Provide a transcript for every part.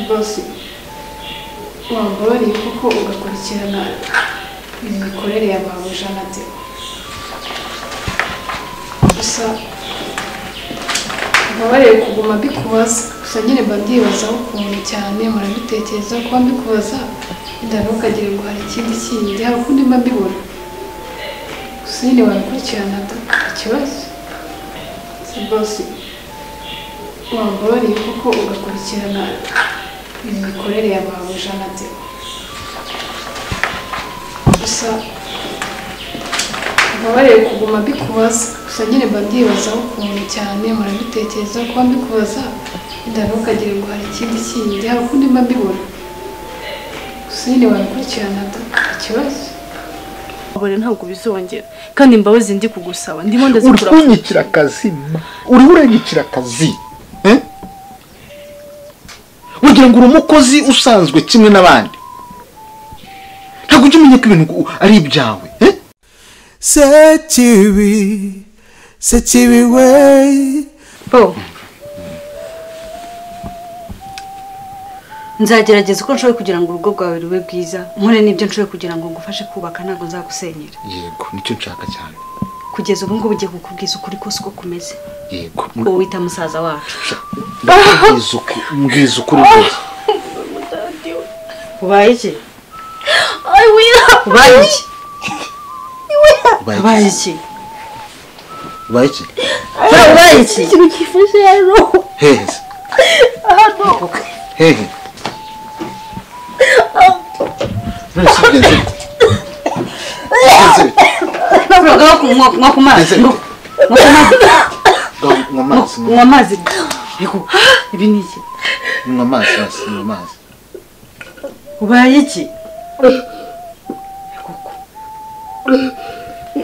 Bosi, wambabariye kuko ugakurikirana imikorere ya mabuja na Deo. Gusa mbabariye kuguma mbikubaza, gusa nyine mba mbyibazaho ukuntu cyane murabitekereza kuba mbikubaza ntukagira ngo hari ikindi kindi, hari ukundi mba mbibona. Gusa nyine wabikurikirana da ikibazo. Bosi, wambabariye kuko ugakurikirana imikorere ya mabuja na Deo. Gusa mbabariye kuguma mbikubaza, gusa nyine mba mbyibazaho ukuntu cyane murabitekereza kuba mbikubaza ntukagira ngo hari ikindi kindi, hari ukundi mba mbibona. Gusa nyine wabikurikirana da ikibazo. Abone ntabwo bizongera kandi imbabazi ndi kugusaba ndimo ndazikura. Uri akazi, uri uranyikira akazi. Ugira ngo uri umukozi usanzwe kimwe n'abandi. Ntabwo ujya umenya ko ibintu ari ibyawe. Sekibi, sekibi we. Bo. Nzagerageza uko nshoboye kugira ngo urugo rwawe rube bwiza, nkore n'ibyo nshoboye kugira ngo ngufashe kubaka, ntabwo nzagusenyera. Yego, nicyo nshaka cyane. Kugeza ubu ngubu ugiye kukubwiza ukuri kose uko kumeze. Yego. Uwo wita musaza wacu. Ndakubwiza ukuri, ukuri rwose. Ubaye iki? Ubaye iki? Ubaye iki? Ubaye iki? Ubaye iki? Ikintu kifashe hano. Hehe. Hano. Hehe. None se bigenze bite? Bigenze bite? Nywa ku mazi. Nywa amazi. Ibi ni iki? Nywa amazi, nywa amazi. Ubaye iki?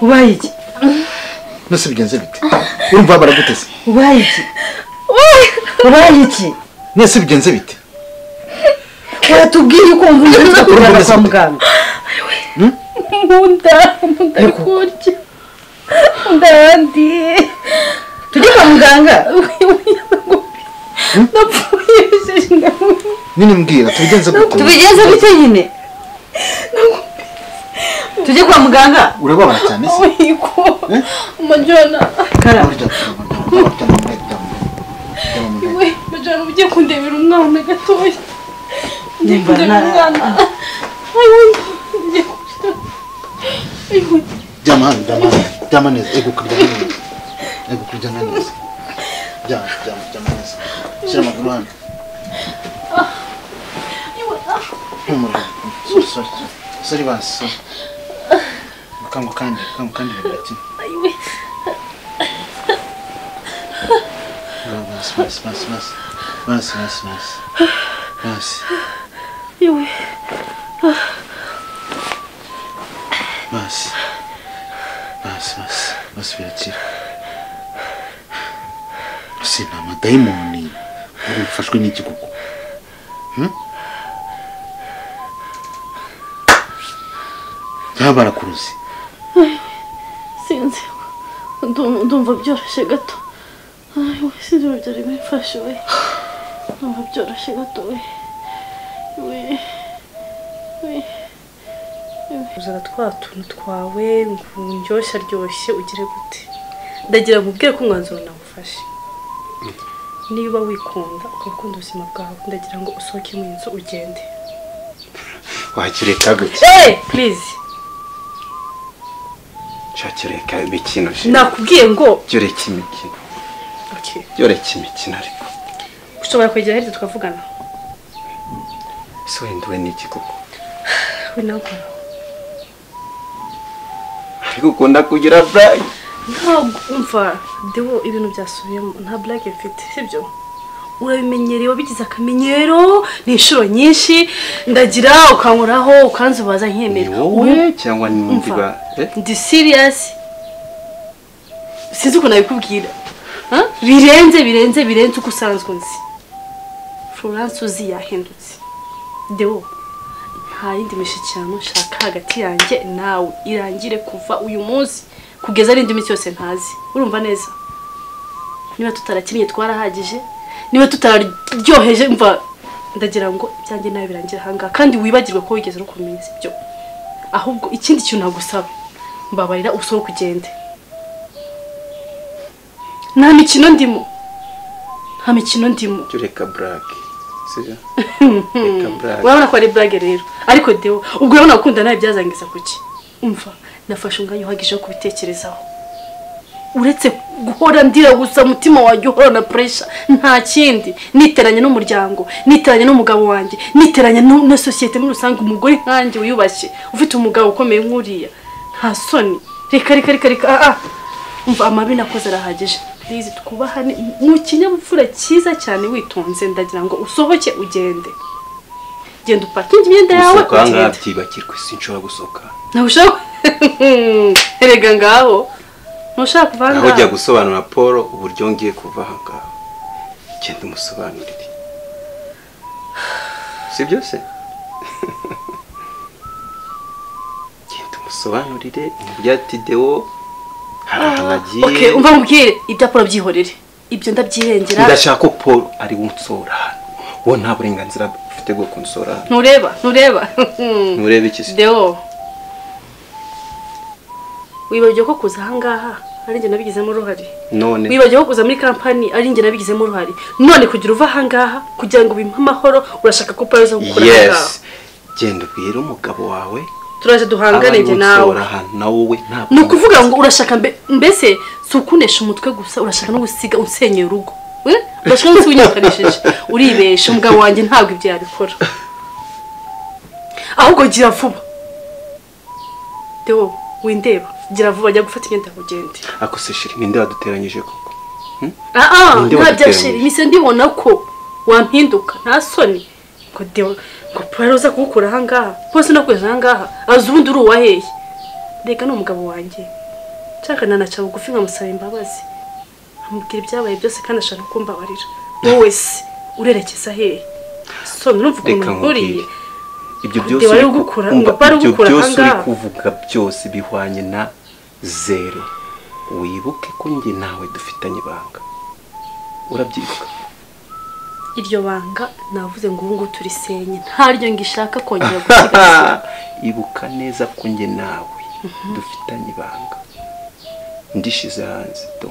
Ubaye iki? None se bigenze bite? Urumva baraguteze? Ubaye iki? Ubaye iki? None se bigenze bite? Uratubwiye uko wumva umeze kugana kwa muganga. Nkunda, nkunda kurya. Ndandi. Tujye kwa muganga. Ndapfuye. Nini mbwira tubigenze gute? Tubigenze bite nyine? Tujye kwa muganga. Urababara cyane se? Oiko. Majana. Kara. Iwe, Majana ugiye kundebera umwana gatoya. Jama, jama, jama neza, ego kurya neza. Ego kurya neza. Jama, jama, jama neza. Shyira amaguru hano. Humura. Sorry, sorry. Sorry basi. Kango kandi, kango kandi birati. Basi, basi, basi, basi. Basi, basi, basi. Basi. Iwe. Basi. Basi, basi. Basi birakira. Basi ni amadayimoni. Uri ufashwe n'iki koko? Cyangwa barakuruzi? Sinzi. Ndumva byoroshye gato. Sinzi byari bimfashe we. Ndumva byoroshye gato we. We. We. Uzana twa tuntu twawe ndyoshya ryoshye ugire gute? Ndagira ngo ubwire ko umwanzuro nagufashe. Niba wikunda ukakunda ubuzima bwawe, ndagira ngo usohoke mu nzu ugende. Wakireka gute? Hey, please. Shakireka imikino. Nakubwiye ngo byoreka imikino. Okay. Byoreka imikino ariko. Ushobora kwegera hirya tukavugana. Ese wenda we n'iki koko? We ntabwo. Ariko ukunda kugira blague. Ntabwo umva Deo ibintu byasubiyemo nta blague mfite, sibyo? Urabimenyereye wabigize akamenyero ni inshuro nyinshi ndagira ukankoraho ukanzubaza nkemera. Wowe cyangwa n'undi ba ndi serious. Sinzi uko nabikubwira. Birenze birenze birenze uko usanzwe nzi. Florence uzi yahindutse. Deo nta yindi mishyikirano nshaka hagati yanjye nawe irangire kuva uyu munsi kugeza n'indi minsi yose ntazi. Urumva neza? Niba tutarakinnye twarahagije, niba tutararyoheje mva Ndagira ngo ibyanjye nawe birangira ahangaha kandi wibagirwe ko wigeze no kumenya sibyo. Ahubwo ikindi kintu nagusaba, mbabarira usohoke ugende. Nta mikino ndimo. Nta mikino ndimo. Reka blague. Sibyo? Reka blague. Urabona ko ari blague rero. Ariko Deo, ubwo urabona gukunda nawe byazangiza kuki? Umva, nafashe umwanya uhagije wo kubitekerezaho. Uretse guhora ndira gusa umutima wanjye uhora na pressure, nta kindi. Niteranya n'umuryango, niteranya n'umugabo wanjye, niteranya na societe muri rusange. Umugore nkanjye wiyubashye, ufite umugabo ukomeye nk'uriya, nta soni. Reka reka reka reka, ah. Umva, amabi nakoze arahagije. Please twubahane mu kinyabupfura cyiza cyane, witonze. Ndagira ngo usohoke ugende. Genda upakinge imyenda yawe ugende. Byibakirwe, sinshobora gusohoka. Ntabwo ushobora. Erega ngaho ntushaka kuva ahangaha. Aho ujya gusobanura Paul uburyo ngiye kuva ahangaha, genda umusobanurire. Si byo se? Genda umusobanurire umubwire ati Deo hari ahantu agiye. Okay, umva mubwire ibya Paul byihorere. Ibyo ndabyirengera. Ndashaka ko Paul ari unsora hano. Wowe nta burenganzira ufite bwo kunsora hano. Ntureba, ntureba. Ntureba iki se? Deo, wibagiwe ko kuza ahangaha ari njye nabigizemo uruhare. None wibagiwe ko kuza muri company ari njye nabigizemo uruhare. None kugira uva ahangaha kugira ngo bimpe amahoro, urashaka ko Paul aza gukora ahangaha? Yes. Genda ubwire umugabo wawe turaje duhangane njye nawe. Na wowe ntabwo. Ni ukuvuga ngo urashaka mbese si ukunesha umutwe gusa, urashaka no gusiga unsenyeye urugo. Urashaka no gusiga unyirukanishije. Uribesha, umugabo wanjye ntabwo ibyo yabikora. Ahubwo gira vuba. Deo, windeba, gira vuba jya gufata imyenda ugende. Ako se shiri, ninde waduteranyije koko? Nta bya shiri, mise ndibona ko wampinduka, nta soni. Ngo Deo, ngo Paul uza kugukura ahangaha, bose no kweza ahangaha, azi ubundi uri uwaheye. Reka ni umugabo wanjye. Nshaka nanaca bugufi nkamusaba imbabazi. Amubwira ibyabaye byose kandi ashaka kumbabarira. Wowe se urerekeza hehe? So numva ukuntu nkuriye. Ibyo byose uri kuvuga byose bihwanye na zero. Wibuke ko njye nawe dufitanye ibanga. Urabyibuka? Iryo banga navuze ngo ubu ngubu turisenye, ntaryo ngishaka kongera gusigasira. Ibuka neza ko njye nawe dufitanye ibanga. Ndishize hanze to.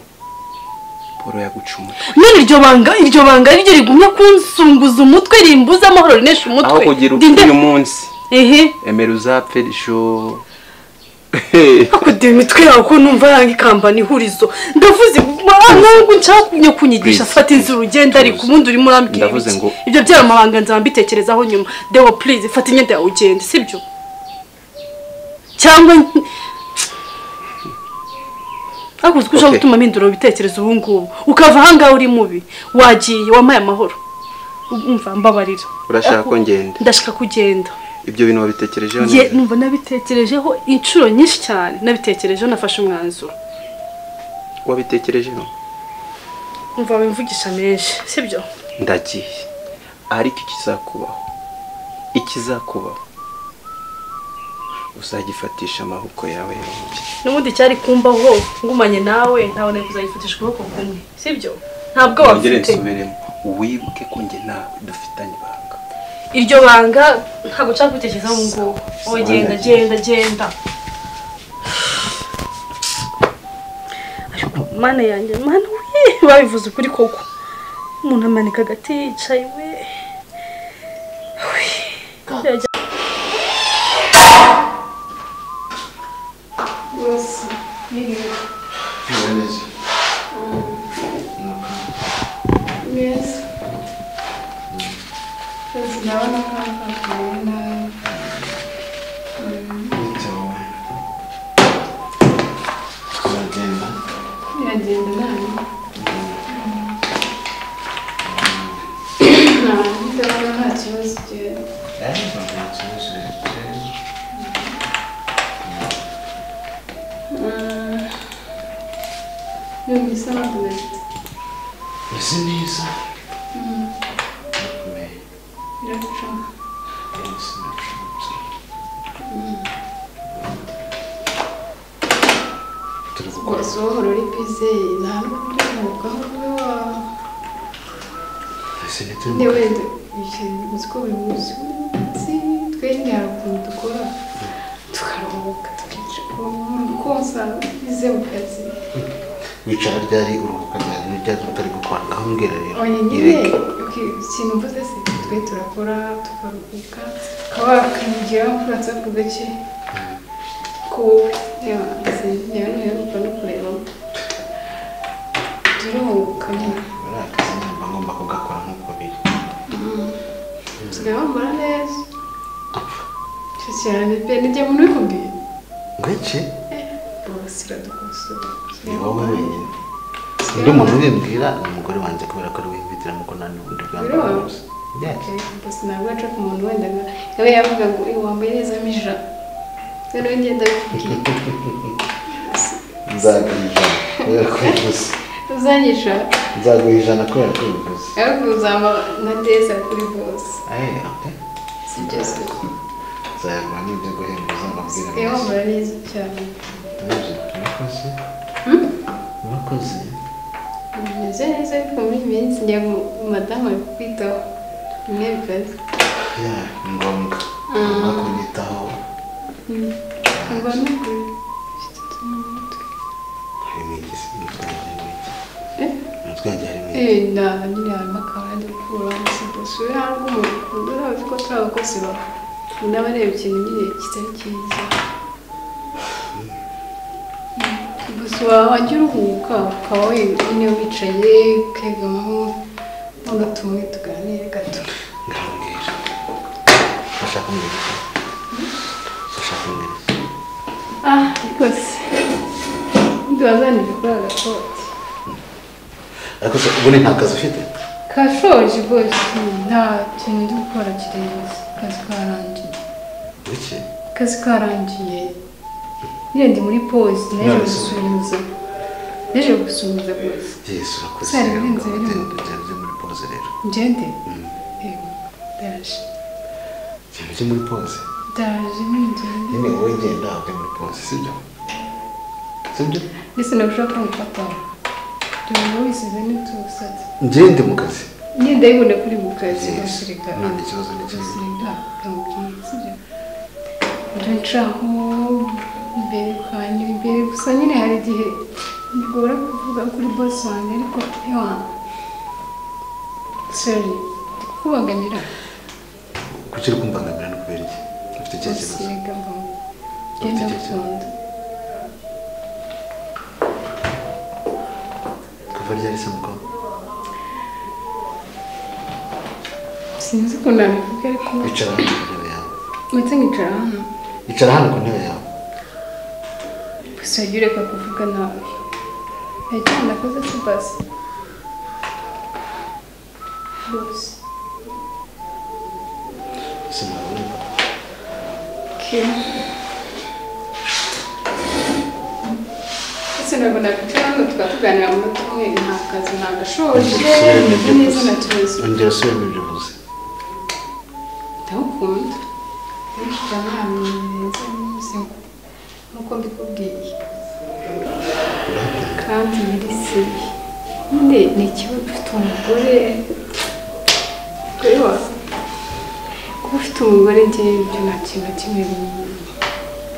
Paul yaguca umutwe. None iryo banga iryo rigumye kunsunguza umutwe, rimbuza amahoro, rinesha umutwe. Aho kugira uyu munsi. Ehe. Emera uzapfe ejo. Akudira imitwe yawe ko numva yanga ikambana ihurizo. Ndavuze nubwo nshaka kunyigisha fata inzira ugenda, ariko ubundi urimo urambwira. Ndavuze ngo ibyo byara amabanga nzaba mbitekerezaho nyuma. Deo please fata imyenda yawe ugende, sibyo? Cyangwa ariko uzi ko ushaka gutuma mpindura ibitekerezo ubu ngubu ukava ahangaha uri mubi. Wagiye wamaye amahoro. Umva mbabarira. Urashaka ko ngenda? Ndashaka kugenda. Ibyo bintu wabitekerejeho neza? Numva nabitekerejeho inshuro nyinshi cyane. Nabitekerejeho, nafashe umwanzuro. Wabitekerejeho? Umva wimvugisha menshi, sibyo? Ndagiye. Ariko ikizakubaho uzagifatisha amaboko yawe yombi. N'ubundi cyari kumbaho ngumanye nawe, ntabone kuzagifatisha ukuboko kumwe, sibyo? Ntabwo wafite. Wibuke ko njye nawe dufitanye ibanga. Iryo banga ntabwo nshaka kubitekerezaho ubu ngubu. Wowe genda genda genda. Ariko mana yanjye, mana we, babivuze ukuri koko. Umuntu amanika agati yicaye we. Uzi ko buri munsi twe nyine hari ukuntu dukora tukaruhuka tukicara umuntu konsa bize mu kazi. Wicara ryari uruhuka ryari n'iryari utari gukora ngaho mbwira rero. Oya nyine ikintu mvuze se twe turakora tukaruhuka tukaba wakigira kuri WhatsApp gake ko reba niba no kureba turuhuka nyine. Buriya akazi mba ngomba kugakora nk'uko biri. Usigaye wambara neza cyane pe nijya muntu ubikubwiye ngo iki? Bose iradukosora. Ni wowe wenyine. Undi muntu ubimbwira ni umugore wanjye kubera ko ari we wimbitiramo ko nta n'ubundi bwambara bwose. Bose ntabwo aca ku muntu wenda nawe yavuga ngo wambaye neza mija. Noneho ngenda bikubwiye. Nzaguha ijana kubera ko ubivuze. Uzanyisha? Nzaguha ijana kubera ko ubivuze. Ariko uzampa na deza kuri bose. Okay. Si byo se. Nzayaguha n'ibyo guhemba uzambabwira. Usigaye wambara neza cyane. Murakoze. Murakoze. Umeze neza ariko muri iyi minsi njya ngo madamu ari kukwitaho bimwe bikaze. Ni ngombwa. Ngomba kunyitaho. Ngomba no ufite utuntu mu mutwe. Harimo iki se? Umutwe wanjye harimo iki? Umutwe wanjye harimo iki? Nyine harimo akabara ndi gukuramo si bose. Uri hanze umuntu ukunda urazi ko turi abakozi bawe. Umuntu aba areba ikintu nyine kitari cyiza. Gusa wajya uruhuka ukaba wenyine wicaye ukegamaho noneho tumwe tuganire gato. Ngambwira. Urashaka kumbwira iki? Urashaka kumbwira iki? Rwose. Ndabazanije kuri agakoti. Ariko se ubundi nta kazi ufite? Kashoje rwose nta kintu ndi gukora kirenze. Akazi karangiye. Iki? Akazi karangiye. Nyine ndi muri pause naje gusuhuza. Naje gusuhuza rwose. Yesu urakoze. Sari birenze birimo. Ugende muri pause rero. Ngende? Yego. Ndaje. Ujye muri pause. Ndaje ngende. Nyine wowe genda ujye muri pause sibyo? Sibyo? Ndetse nagushaka kumufataho. Dore wisize n'utusatsi. Ngende mu kazi. Nyine ndayibona kuri mu kazi gushirika. None ikibazo ni kimwe. Gushirika ndamubwiye sibyo? Ncaho imbere kwanyu imbere gusa nyine hari igihe bigora kuvuga kuri boss wanjye ariko ewa sorry kukubangamira. Kuki uri kumbangamira no kubera iki? Ufite ikihe kibazo? Genda gukunda. Kuva ryari se mukobwa? Sinzi ukuntu nabivuga ariko icara hano ku ntebe yawe. Ndetse nkicara hano. Icara hano ku ntebe yawe. Gusa jya ureka kuvuga nabi. Nta cyaha nakoze se basi. Rwose. Ese ntabwo Okay. Ese ntabwo nakwicara hano tukaba tuganira mu munota umwe nta kazi nta gashoje meze neza nta kibazo. Ongera usubiremo ibyo uvuze. Ndagukunda. Ndagukunda ahantu heza nk'uko mbikubwiye. Kandi muri seri. Nyine ni ikibazo ufite umugore. Umugore wawe. Kuba ufite umugore njye ibyo nta kintu na kimwe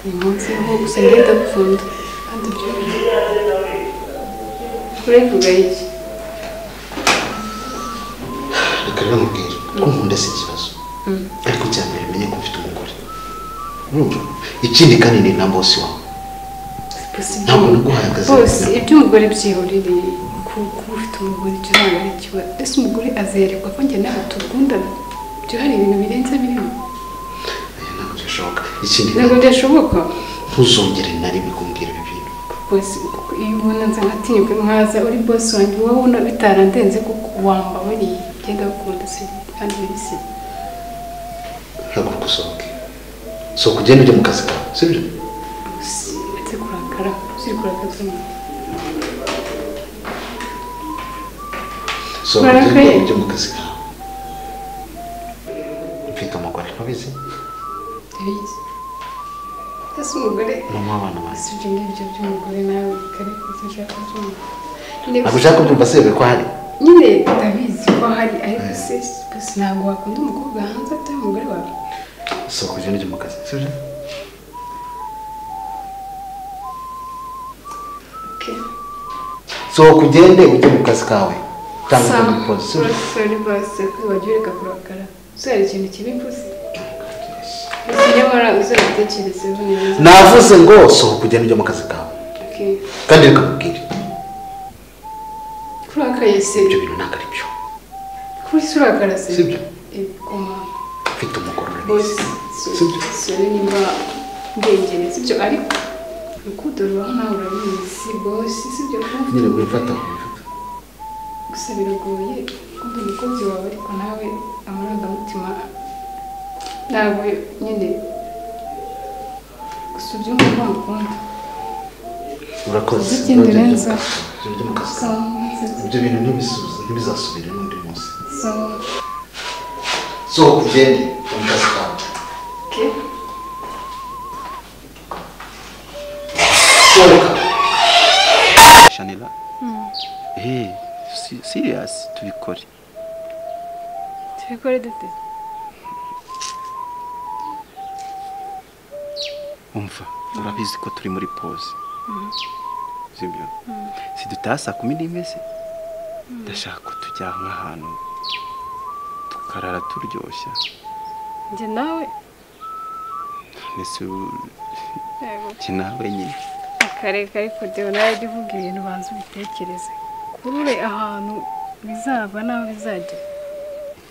bimunzeho gusa njye ndagukunda. Kandi ibyo urabivuga iki? Reka rero nkubwire ko nkunda si ikibazo. Ariko icya mbere menye ko mfite umugore. Urumva? Ikindi kandi ni na boss wawe. Ntabwo naguhaye akazi. Boss, iby'umugore byihorere kuba ufite umugore ibyo ntabwo ari ikibazo. Ese umugore azerekwa ko njye nawe tukundana? Ibyo hari ibintu birenze birimo. Ntabwo byashoboka. Ikindi ntabwo byashoboka. Ntuzongere na rimwe kumbwira ibi bintu. Boss, iyo ubona nza nkatinyuka nkaza uri boss wanjye wowe ubona bitarandenze kuko wambabariye. Genda gukunda se kandi bisi. Haguruka usohoke. Sohoka ugende ujye mu kazi kawe, sibyo? Uretse kurakara, usiri kurakaza umuntu. Sohoka ugende ujye mu kazi kawe. Mfite umugore, ntubizi? Ndabizi. Ese umugore? Mama w'abana banjye. Si ibyo ngibyo by'umugore nawe kare sinshaka kubyumva. Ntabwo ushaka kubyumva se ko ahari? Nyine ndabizi ko hari ariko se ntabwo wakunda umukobwa hanze atari umugore wawe. Sohoka ugende ujye mu kazi, sibyo? Okay. Sohoka ugende ujye mu kazi kawe cyangwa ujye muri pause, sibyo? Sorry boss, ko wagiye ureka kurakara. So hari ikintu kibi mvuze. Nyamara uzabitekerezeho neza. Navuze ngo sohoka ugende ujye mu kazi kawe. Okay. Kandi reka nkubwire. Kurakaye se. Ibyo bintu ntabwo ari byo. Kuri se urakara se. Sibyo? Koma. Mfite umugore urabizi. Sibyo? Sorry nimba ndengereye, sibyo? Ariko urukundo rubaho nawe urabizi boss, sibyo? Nyine wifata. Gusa biragoye gukunda umukunzi wawe ariko nawe amarangamutima ntabwo nyine gusa ubyumva ko mukunda. Urakoze. Ikindi renza. Ujye mu kazi kawe. Ibyo bintu ntibizasubire n'undi munsi. Sohoka ugende mu kazi kawe. Okay. Sohoka. Shanela. Serious tubikore. Tubikore dute? Umva, urabizi ko turi muri pause. Sibyo? Si dutaha saa 11 se? Ndashaka ko tujya nk'ahantu tukarara turyoshya. Njye nawe? Nese njye nawe nyine. Akareka ariko Deo nawe jya uvuga ibintu banza ubitekereze. Kurure ahantu bizava n'aho bizajya.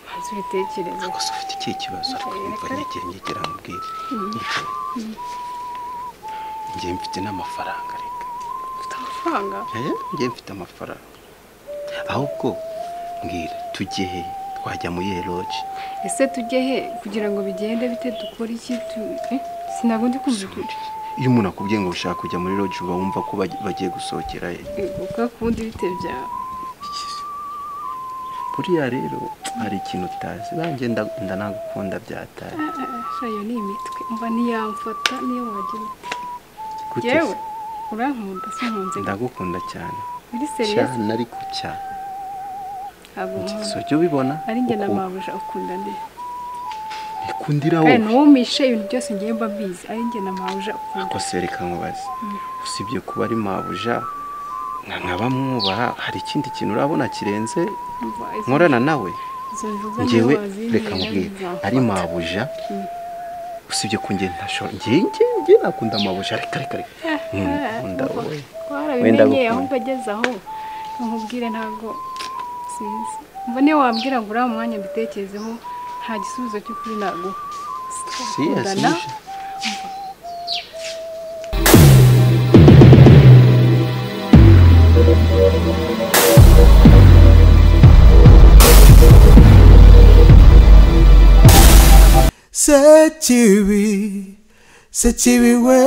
Banza ubitekereze. Ariko se ufite ikihe kibazo? Ariko yumva nyegera nkubwire. Njye mfite n'amafaranga reka. Ufite amafaranga? Njye mfite amafaranga. Ahubwo mbwira tujye he? Twajya muri iyi lodge. Ese tujye he kugira ngo bigende bite dukora iki? Sinabwo ndi kumva. Iyo umuntu akubwiye ngo ushaka kujya muri lodge uba wumva ko bagiye gusohokera he? Uko kundi bite bya. Buriya rero hari ikintu utazi. Banjye ndanagukunda byataye. Shayo ni imitwe. Umva ntiyamfata niyo wagira ute. Yewe urankunda sinkunze. Ndagukunda cyane. Uri serious? Cyane ariko cyane. Sojyo ubibona? Ari njye na mabuja ukunda nde? Nikundira wowe. Ntumishe ibintu byose ngiye mba bizi. Ari njye na mabuja ukunda. Ako se reka nkubaze. Usibye kuba ari mabuja nkaba mwubaha hari ikindi kintu urabona kirenze nkorana nawe? Njyewe reka nkubwire ari mabuja usibye ko njye ntashobora njye nakunda mabuja reka reka reka. Nkunda wowe. Warabimenye ahubwo ageze aho nkubwire ntabwo sinzi. Umva niyo wambwira ngo uriya mwanya mbitekerezeho nta gisubizo cy'ukuri naguha. Serious? Sekibi, sekibi we,